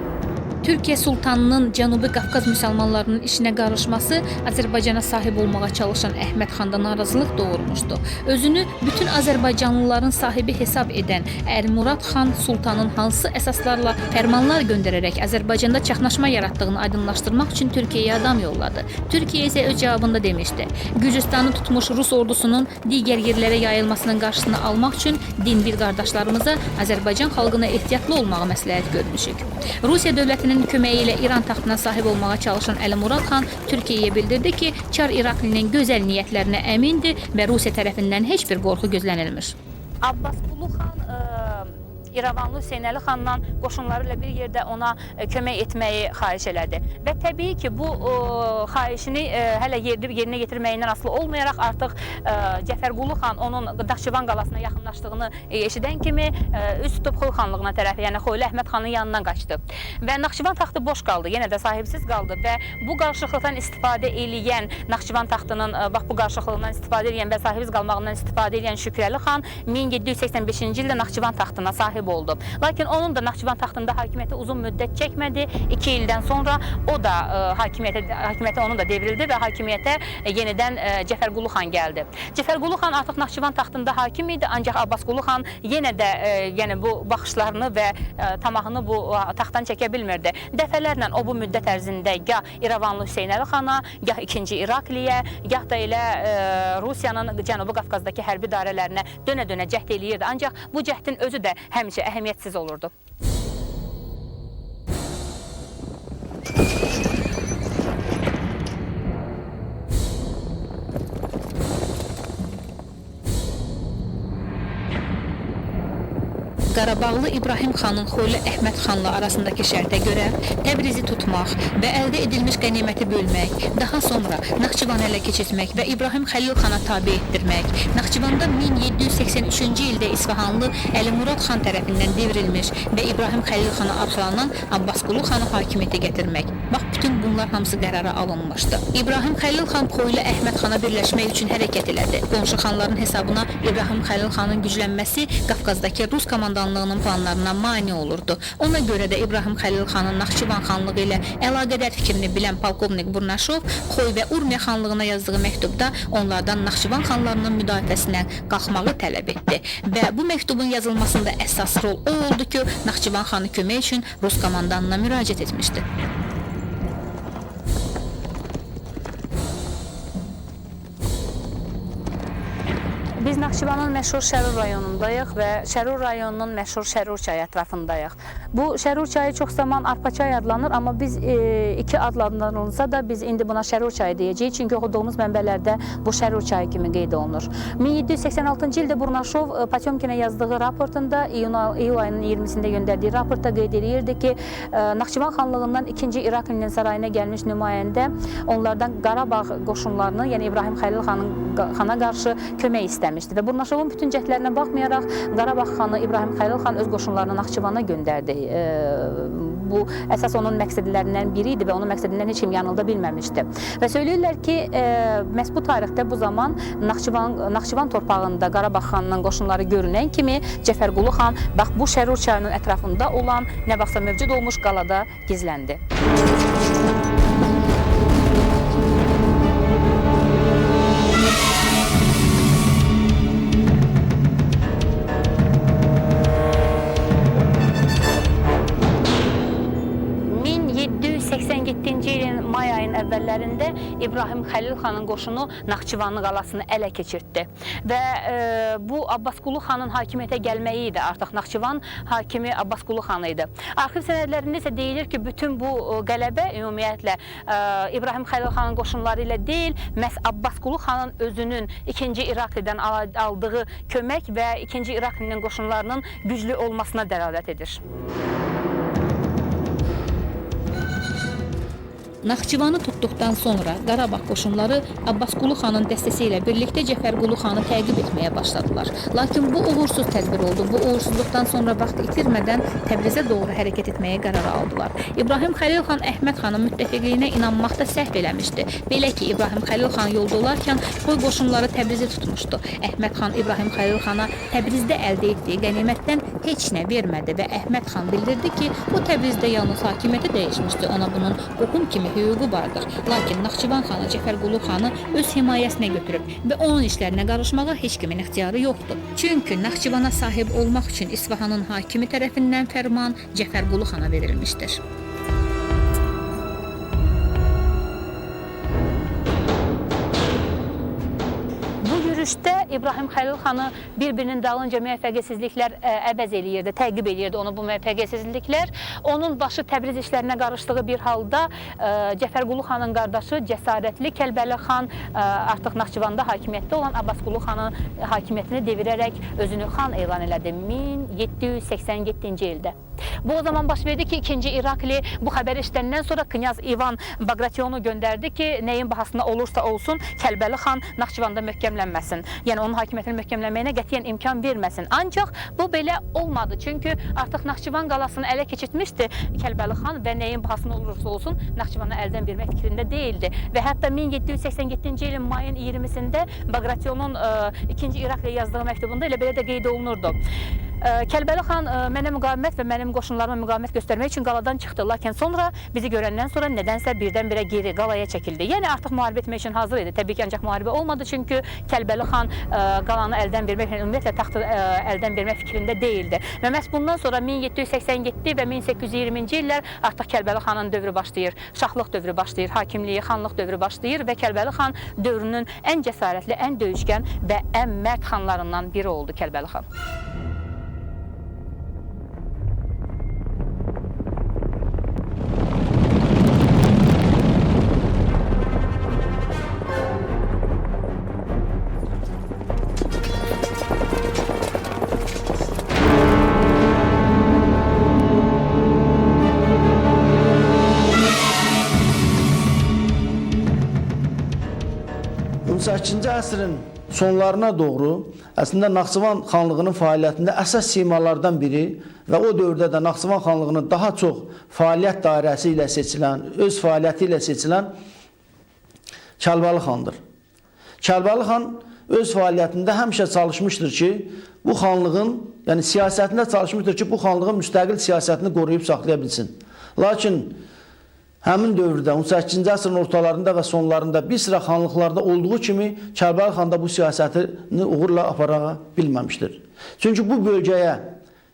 Türkiyə sultanının Cənubi Qafqaz müsəlmanlarının işinə qarışması Azərbaycana sahib olmağa çalışan Əhməd xanda narazılıq doğurmuşdu. Özünü bütün Azərbaycanlıların sahibi hesab edən Əli Murad xan sultanın hansı əsaslarla fərmanlar göndərərək Azərbaycanda çaxnaşma yaratdığını aydınlaşdırmaq üçün Türkiyəyə adam yolladı. Türkiyə isə öz cavabında demişdi: Gürcüstanı tutmuş Rus ordusunun digər yerlərə yayılmasının qarşısını almaq üçün din bir qardaşlarımıza Azərbaycan xalqına ehtiyatlı olmağı məsləhət görmüşük. Rusiya dövlətinin köməyi ilə İran taxtına sahib olmağa çalışan Əli Murad xan Türkiyəyə bildirdi ki, Çar İraklinin gözəl niyyətlərinə əmindir və Rusiya tərəfindən heç bir qorxu gözlənilmir. Abbasqulu xan İrəvanlı Hüseynəli xandan qoşunları ilə bir yerdə ona kömək etməyi xahiş elədi. Və təbii ki, bu xahişini hələ yerinə yetirməyindən asılı olmayaraq artıq Cəfərqulu xan onun Naxçıvan qalasına yaxınlaşdığını eşidən kimi üz tutub Xoy xanlığına tərəf, yəni Xoylu Əhməd xanın yanından qaçdı. Və Naxçıvan taxtı boş qaldı, yenə də sahibsiz qaldı və bu qarışıqlıqdan istifadə eləyən Naxçıvan taxtının, bax bu qarışıqlığından istifadə eləyən və sahibsiz qalmağından istifadə eləyən Şükrəli xan 1785-ci ildə Naxçıvan taxtına sahib oldu. Lakin onun da Naxçıvan taxtında hakimiyyəti uzun müddət çəkmədi. 2 ildən sonra o da hakimiyyəti onun da devrildi və hakimiyyətə yenidən Cəfərqulu xan gəldi. Cəfərqulu xan artıq Naxçıvan taxtında hakim idi, ancaq Abbasqulu xan yenə də yəni bu baxışlarını və tamahını bu taxtdan çəkə bilmirdi. Dəfələrlə o bu müddət ərzində gah İrəvanlı Hüseynəli xana, gah 2-ci İrakliyə, gah da elə Rusiyanın Cənubi Qafqazdakı hərbi idarələrinə dönə-dönə cəhd eləyirdi. Ancaq bu cəhdin özü də həmişə əhəmiyyətsiz olurdu. Qarabağlı İbrahim xanın Xoylu Əhməd xanla arasındakı şərtə görə Təbrizi tutmaq və əldə edilmiş qəniməti bölmək, daha sonra Naxçıvanı ələ keçirtmək və İbrahim Xəlil xana tabe etdirmək, Naxçıvanda 1783-cü ildə İsfahanlı Əli Murad xan tərəfindən devrilmiş və İbrahim Xəlil xana arxalanan Abbasqulu xanı hakimiyyətə gətirmək. Bax, bütün bunlar hamısı qərara alınmışdı. İbrahim Xəlil xan Xoylu Əhməd xana birləşmək üçün hərəkət elədi. Qonşu xanların hesabına İbrahim Xəlil xanın güclənməsi Qafqazdakı Rus komandanlığının planlarına mane olurdu. Ona görə də İbrahim Xəlil xanın Naxçıvan xanlığı ilə əlaqədar fikrini bilən polkovnik Burnaşov Xoy və Urmiya xanlığına yazdığı məktubda onlardan Naxçıvan xanlarının müdafiəsinə qalxmağı tələb etdi. Və bu məktubun yazılmasında əsas rol o oldu ki, Naxçıvan xanı kömək üçün Rus komandanına müraciət etmişdi. Biz Naxçıvanın məşhur Şərur rayonundayıq və Şərur rayonunun məşhur Şərur çayı ətrafındayıq. Bu Şərur çayı çox zaman Arpaçay adlanır, amma biz iki adlandırılsa da biz indi buna Şərur çayı deyəcəyik. Çünki oxuduğumuz mənbələrdə bu Şərur çayı kimi qeyd olunur. 1786-cı ildə Burnaşov Potemkinə yazdığı raportunda iyul ayının 20-sində göndərdiyi raportda qeyd eləyirdi ki, Naxçıvan xanlığından 2-ci İraklinin sarayına gəlmiş nümayəndə onlardan Qarabağ qoşunlarını, yəni İbrahim Xəlil xana qarşı kömək istəmişdi və Burnaşovun bütün cəhdlərinə baxmayaraq Qarabağ xanı İbrahim Xəlil xan öz qoşunlarını Naxçıvana göndərdi. Bu əsas onun məqsədlərindən biri idi və onun məqsədindən heç kim yanılda bilməmişdi. Və söyləyirlər ki, məhz bu tarixdə bu zaman Naxçıvan torpağında Qarabağ xanının qoşunları görünən kimi Cəfərqulu xan bax bu Şərur çayının ətrafında olan nə vaxtsa mövcud olmuş qalada gizləndi. Əvvəllərində İbrahim Xəlil xanın qoşunu Naxçıvanlı qalasını ələ keçirtdi və bu Abbasqulu xanın hakimiyyətə gəlməyi idi. Artıq Naxçıvan hakimi Abbasqulu xan idi. Arxiv sənədlərində isə deyilir ki, bütün bu qələbə ümumiyyətlə İbrahim Xəlil xanın qoşunları ilə deyil, məhz Abbasqulu xanın özünün 2-ci İraklidən aldığı kömək və 2-ci İraklinin qoşunlarının güclü olmasına dəlalət edir. Naxçıvanı tutduqdan sonra Qarabağ qoşunları Abbasqulu xanın dəstəsi ilə birlikdə Cəfərqulu xanı təqib etməyə başladılar. Lakin bu uğursuz tədbir oldu. Bu uğursuzluqdan sonra vaxt itirmədən Təbrizə doğru hərəkət etməyə qərar aldılar. İbrahim Xəlil xan Əhməd xanın müttəfiqliyinə inanmaqda səhv eləmişdi. Belə ki, İbrahim Xəlil xan yolda olarkən qoy qoşunları Təbrizi tutmuşdu. Əhməd xan İbrahim Xəlil xana Təbrizdə əldə etdiyi qənimətdən heç nə vermədi və Əhməd xan bildirdi ki, o Təbrizdə yalnız hakimiyyəti dəyişmişdi. Ona bunun qohum kimi hüququ vardır. Lakin Naxçıvan xanı Cəfərqulu xanı öz himayəsinə götürüb və onun işlərinə qarışmağa heç kimin ixtiyarı yoxdur. Çünki Naxçıvana sahib olmaq üçün İsfahanın hakimi tərəfindən fərman Cəfərqulu xana verilmişdir. Yürüşdə İbrahim Xəlil xanı bir-birinin dalınca müvəffəqiyyətsizliklər əvəz eləyirdi, təqib eləyirdi onu bu müvəffəqiyyətsizliklər. Onun başı Təbriz işlərinə qarışdığı bir halda Cəfərqulu xanın qardaşı cəsarətli Kəlbəli xan artıq Naxçıvanda hakimiyyətdə olan Abbasqulu xanın hakimiyyətini devirərək özünü xan elan elədi 1787-ci ildə. Bu o zaman baş verdi ki, 2-ci İrakli bu xəbəri eşidəndən sonra Knyaz İvan Bagrationu göndərdi ki, nəyin bahasına olursa olsun Kəlbəli xan Naxçıvanda möhkəmlənməsin. Yəni onun hakimiyyətini möhkəmlənməyinə qətiyyən imkan verməsin. Ancaq bu belə olmadı. Çünki artıq Naxçıvan qalasını ələ keçirtmişdi Kəlbəli xan və nəyin bahasına olursa olsun Naxçıvanı əldən vermək fikrində deyildi. Və hətta 1787-ci ilin mayın 20-sində Bagrationun 2-ci İrakliyə yazdığı məktubunda elə belə də qeyd olunurdu. Kəlbəli xan mənə müqavimət və mənim qoşunlarıma müqavimət göstərmək üçün qaladan çıxdı. Lakin sonra bizi görəndən sonra nədənsə birdən-birə geri qalaya çəkildi. Yəni artıq müharibə etmək üçün hazır idi. Təbii ki, ancaq müharibə olmadı çünki Kəlbəli xan qalanı əldən vermək, ümumiyyətlə taxtı əldən vermək fikrində deyildi. Və məhz bundan sonra 1787 və 1820-ci illər artıq Kəlbəli xanın dövrü başlayır. Şahlıq dövrü başlayır, hakimliyi, xanlıq dövrü başlayır və Kəlbəli xan dövrünün ən cəsarətli, ən döyüşkən və ən mərd xanlarından biri oldu Kəlbəli xan. 18-ci əsrin sonlarına doğru əslində Naxçıvan xanlığının fəaliyyətində əsas simalardan biri və o dövrdə də Naxçıvan xanlığının daha çox fəaliyyət dairəsi ilə seçilən, öz fəaliyyəti ilə seçilən Kəlbəli xandır. Kəlbəli xan öz fəaliyyətində həmişə çalışmışdır ki, bu xanlığın, yəni siyasətində çalışmışdır ki, bu xanlığın müstəqil siyasətini qoruyub saxlaya bilsin. Lakin həmin dövrdə 18-ci əsrin ortalarında və sonlarında bir sıra xanlıqlarda olduğu kimi Kəlbəli xan da bu siyasətini uğurla apara bilməmişdir. Çünki bu bölgəyə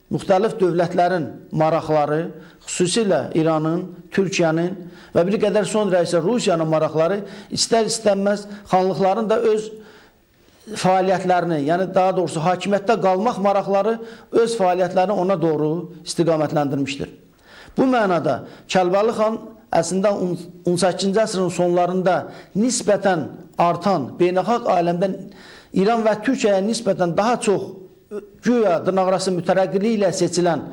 müxtəlif dövlətlərin maraqları, xüsusilə İranın, Türkiyənin və bir qədər sonra isə Rusiyanın maraqları istər-istənməz xanlıqların da öz fəaliyyətlərini, yəni daha doğrusu hakimiyyətdə qalmaq maraqları öz fəaliyyətlərini ona doğru istiqamətləndirmişdir. Bu mənada Kəlbəli xan əslində 18-ci əsrin sonlarında nisbətən artan beynəlxalq aləmdə İran və Türkiyəyə nisbətən daha çox güya dırnaqarası mütərəqqiliyi ilə seçilən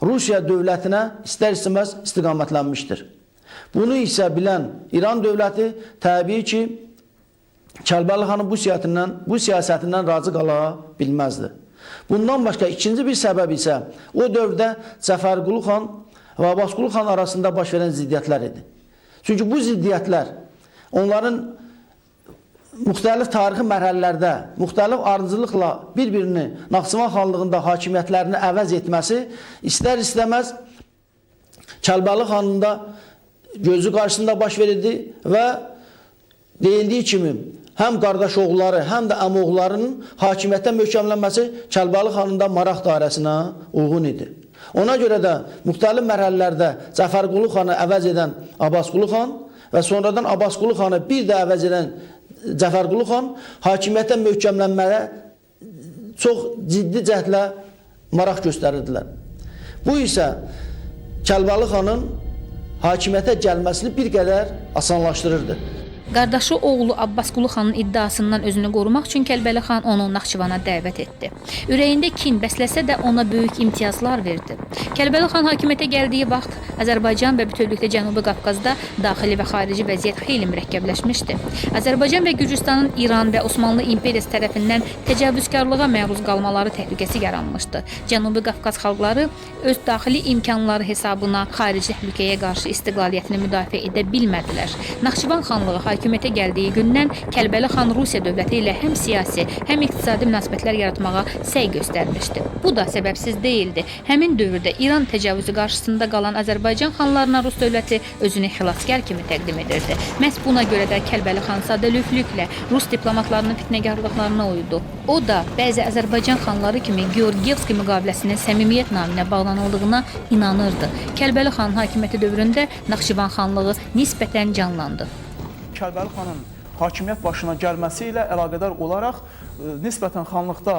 Rusiya dövlətinə istər-istəməz istiqamətlənmişdir. Bunu isə bilən İran dövləti təbii ki, Kəlbəli xanın bu siyasətindən razı qala bilməzdi. Bundan başqa ikinci bir səbəb isə o dövrdə Cəfərqulu xan və Abbasqulu xan arasında baş verən ziddiyyətlər idi. Çünki bu ziddiyyətlər onların müxtəlif tarixi mərhələlərdə, müxtəlif ardıcıllıqla bir-birini Naxçıvan xanlığında hakimiyyətlərini əvəz etməsi istər-istəməz Kəlbəli xanın da gözü qarşısında baş verirdi və deyildiyi kimi həm qardaş oğulları, həm də əmioğullarının hakimiyyətdə möhkəmlənməsi Kəlbəli xanın da maraq dairəsinə uyğun idi. Ona görə də müxtəlif mərhələlərdə Cəfərqulu xanı əvəz edən Abbasqulu xan və sonradan Abbasqulu xanı bir də əvəz edən Cəfərqulu xan hakimiyyətdə möhkəmlənməyə çox ciddi cəhdlə maraq göstərirdilər. Bu isə Kəlbəli xanın hakimiyyətə gəlməsini bir qədər asanlaşdırırdı. Qardaşı oğlu Abbasqulu xanın iddiasından özünü qorumaq üçün Kəlbəli xan onu Naxçıvana dəvət etdi. Ürəyində kin bəsləsə də ona böyük imtiyazlar verdi. Kəlbəli xan hakimiyyətə gəldiyi vaxt Azərbaycan və bütövlükdə Cənubi Qafqazda daxili və xarici vəziyyət xeyli mürəkkəbləşmişdi. Azərbaycan və Gürcüstanın İran və Osmanlı İmperiyası tərəfindən təcavüzkarlığa məruz qalmaları təhlükəsi yaranmışdı. Cənubi Qafqaz xalqları öz daxili imkanları hesabına xarici təhlükəyə qarşı istiqlaliyyətini müdafiə edə bilmədilər. Naxçıvan xanlığı hakimiyyətə gəldiyi gündən Kəlbəli xan Rusiya dövləti ilə həm siyasi, həm iqtisadi münasibətlər yaratmağa səy göstərmişdi. Bu da səbəbsiz deyildi. Həmin dövrdə İran təcavüzü qarşısında qalan Azərbaycan xanlarına Rus dövləti özünü xilaskar kimi təqdim edirdi. Məhz buna görə də Kəlbəli xan sadəlövhlüklə Rus diplomatlarının fitnəkarlıqlarına uydu. O da bəzi Azərbaycan xanları kimi Georgiyevski müqaviləsinin səmimiyyət naminə bağlanıldığına inanırdı. Kəlbəli xanın hakimiyyəti dövründə Naxçıvan xanlığı nisbətən canlandı. Kəlbəli xanın hakimiyyət başına gəlməsi ilə əlaqədar olaraq nisbətən xanlıqda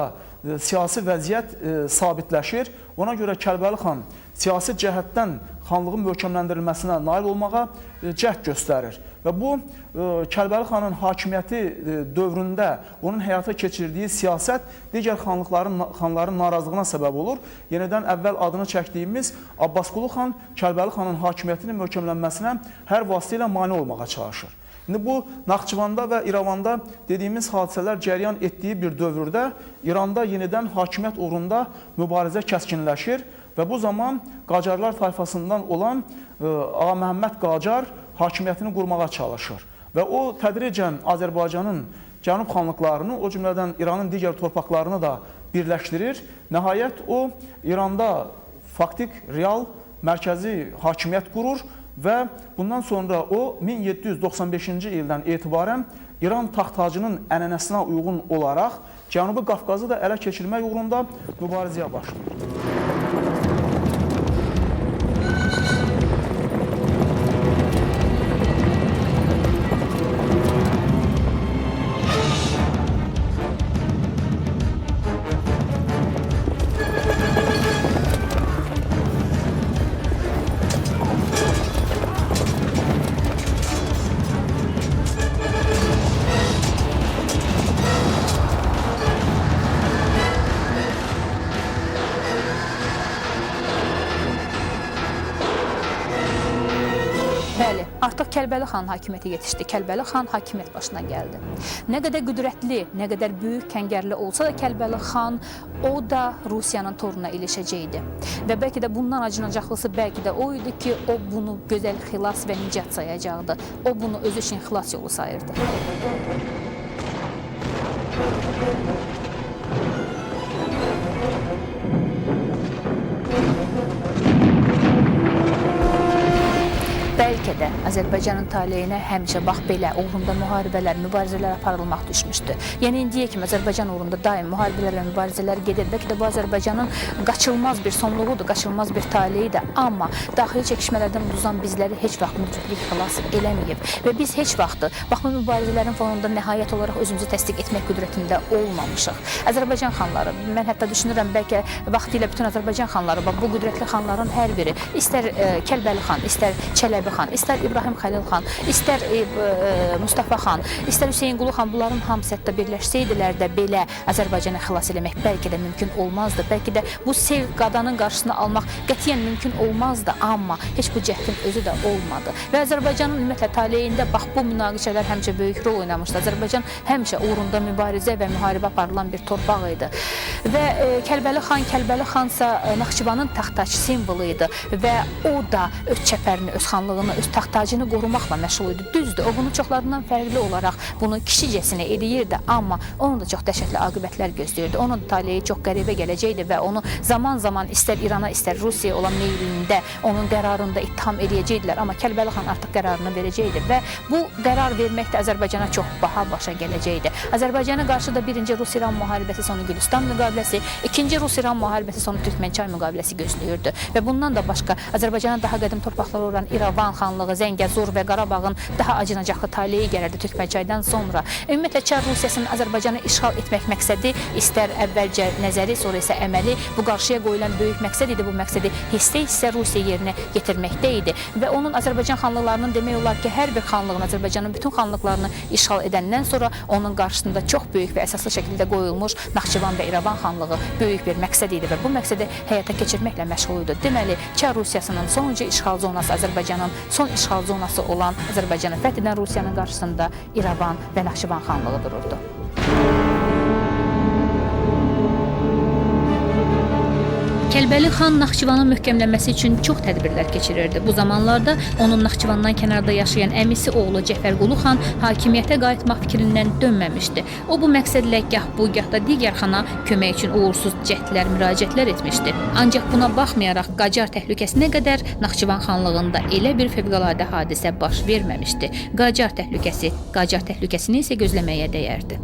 siyasi vəziyyət sabitləşir. Ona görə Kəlbəli xan siyasi cəhətdən xanlığın möhkəmləndirilməsinə nail olmağa cəhd göstərir. Və bu Kəlbəli xanın hakimiyyəti dövründə onun həyata keçirdiyi siyasət digər xanların narazılığına səbəb olur. Yenidən əvvəl adını çəkdiyimiz Abbasqulu xan Kəlbəli xanın hakimiyyətinin möhkəmlənməsinə hər vasitə ilə mane olmağa çalışır. İndi bu Naxçıvanda və İrəvanda dediyimiz hadisələr cəryan etdiyi bir dövrdə İranda yenidən hakimiyyət uğrunda mübarizə kəskinləşir və bu zaman Qacarlar tayfasından olan Ağa Məhəmməd Qacar hakimiyyətini qurmağa çalışır. Və o tədricən Azərbaycanın cənub xanlıqlarını, o cümlədən İranın digər torpaqlarını da birləşdirir. Nəhayət o İranda faktik, real mərkəzi hakimiyyət qurur və bundan sonra o 1795-ci ildən etibarən İran taxt-tacının ənənəsinə uyğun olaraq Cənubi Qafqazı da ələ keçirmək uğrunda mübarizəyə başlayır. Bəli, artıq Kəlbəli xan hakimiyyətə yetişdi. Kəlbəli xan hakimiyyət başına gəldi. Nə qədər qüdrətli, nə qədər böyük kəngərli olsa da Kəlbəli xan, o da Rusiyanın toruna ilişəcəkdi. Və bəlkə də bundan acınacaqlısı bəlkə də o idi ki, o bunu gözəl xilas və nicat sayacaqdı. O bunu özü üçün xilas yolu sayırdı. Bəlkə də Azərbaycanın taleyinə həmişə bax belə uğrunda müharibələr, mübarizələr aparılmaq düşmüşdü. Yəni indiyə kimi Azərbaycan uğrunda daim müharibələr və mübarizələr gedir. Bəlkə də bu Azərbaycanın qaçılmaz bir sonluğudur, qaçılmaz bir taleyidir. Amma daxili çəkişmələrdən uduzan bizləri heç vaxt mücüdlük xilas eləməyib və biz heç vaxt bax bu mübarizələrin fonunda nəhayət olaraq özümüzü təsdiq etmək qüdrətində olmamışıq. Azərbaycan xanları, mən hətta düşünürəm bəlkə vaxtilə bütün Azərbaycan xanları, bax bu qüdrətli xanların hər biri, istər Kəlbəli xan, istər Çələbi xan, istər İbrahim Xəlil xan, istər Mustafa xan, istər Hüseynqulu xan, bunların hamısı hətta birləşsəydilər də belə Azərbaycanı xilas eləmək bəlkə də mümkün olmazdı. Bəlkə də bu sel qadanın qarşısını almaq qətiyyən mümkün olmazdı, amma heç bu cəhdin özü də olmadı. Və Azərbaycanın ümumiyyətlə taleyində bax bu münaqişələr həmişə böyük rol oynamışdı. Azərbaycan həmişə uğrunda mübarizə və müharibə aparılan bir torpaq idi. Və Kəlbəli xansa Naxçıvanın taxt-tac simvolu idi və o da öz çəpərini, öz xanlığını, öz taxt-tacını qorumaqla məşğul idi. Düzdür, o bunu çoxlarından fərqli olaraq bunu kişicəsinə eləyirdi, amma onun da çox dəhşətli aqibətlər gözləyirdi. Onun taleyi çox qəribə gələcəkdi və onu zaman-zaman istər İrana, istər Rusiyaya olan meylində, onun qərarında ittiham eləyəcəkdilər, amma Kəlbəli xan artıq qərarını verəcəkdi və bu qərar vermək də Azərbaycana çox baha başa gələcəkdi. Azərbaycana qarşı da birinci Rus-İran müharibəsi sonu Gülüstan müqaviləsi, ikinci Rus-İran müharibəsi sonu Türkmənçay müqaviləsi gözləyirdi və bundan da başqa Azərbaycanın daha qədim torpaqları olan İrəvan xanlığı, Zəngəzur və Qarabağın daha acınacaqlı taleyi gəlirdi Türkmənçaydan sonra. Ümumiyyətlə Çar Rusiyasının Azərbaycanı işğal etmək məqsədi istər əvvəlcə nəzəri, sonra isə əməli bu qarşıya qoyulan böyük məqsəd idi. Bu məqsədi hissə-hissə Rusiya yerinə yetirməkdə idi və onun Azərbaycan xanlıqlarının demək olar ki, hər bir xanlığın, Azərbaycanın bütün xanlıqlarını işğal edəndən sonra onun qarşısında çox böyük və əsaslı şəkildə qoyulmuş Naxçıvan və İrəvan xanlığı böyük bir məqsəd idi və bu məqsədi həyata keçirməklə məşğul idi. Deməli, Çar Rusiyasının sonuncu işğal zonası, Azərbaycanın son işğal zonası olan Azərbaycanı fəth edən Rusiyanın qarşısında İrəvan və Naxçıvan xanlığı dururdu. Kəlbəli xan Naxçıvanın möhkəmlənməsi üçün çox tədbirlər keçirirdi. Bu zamanlarda onun Naxçıvandan kənarda yaşayan əmisi oğlu Cəfərqulu xan hakimiyyətə qayıtmaq fikrindən dönməmişdi. O bu məqsədlə gah bu, gah da digər xana kömək üçün uğursuz cəhdlər, müraciətlər etmişdi. Ancaq buna baxmayaraq Qacar təhlükəsinə qədər Naxçıvan xanlığında elə bir fövqəladə hadisə baş verməmişdi. Qacar təhlükəsini isə gözləməyə dəyərdi.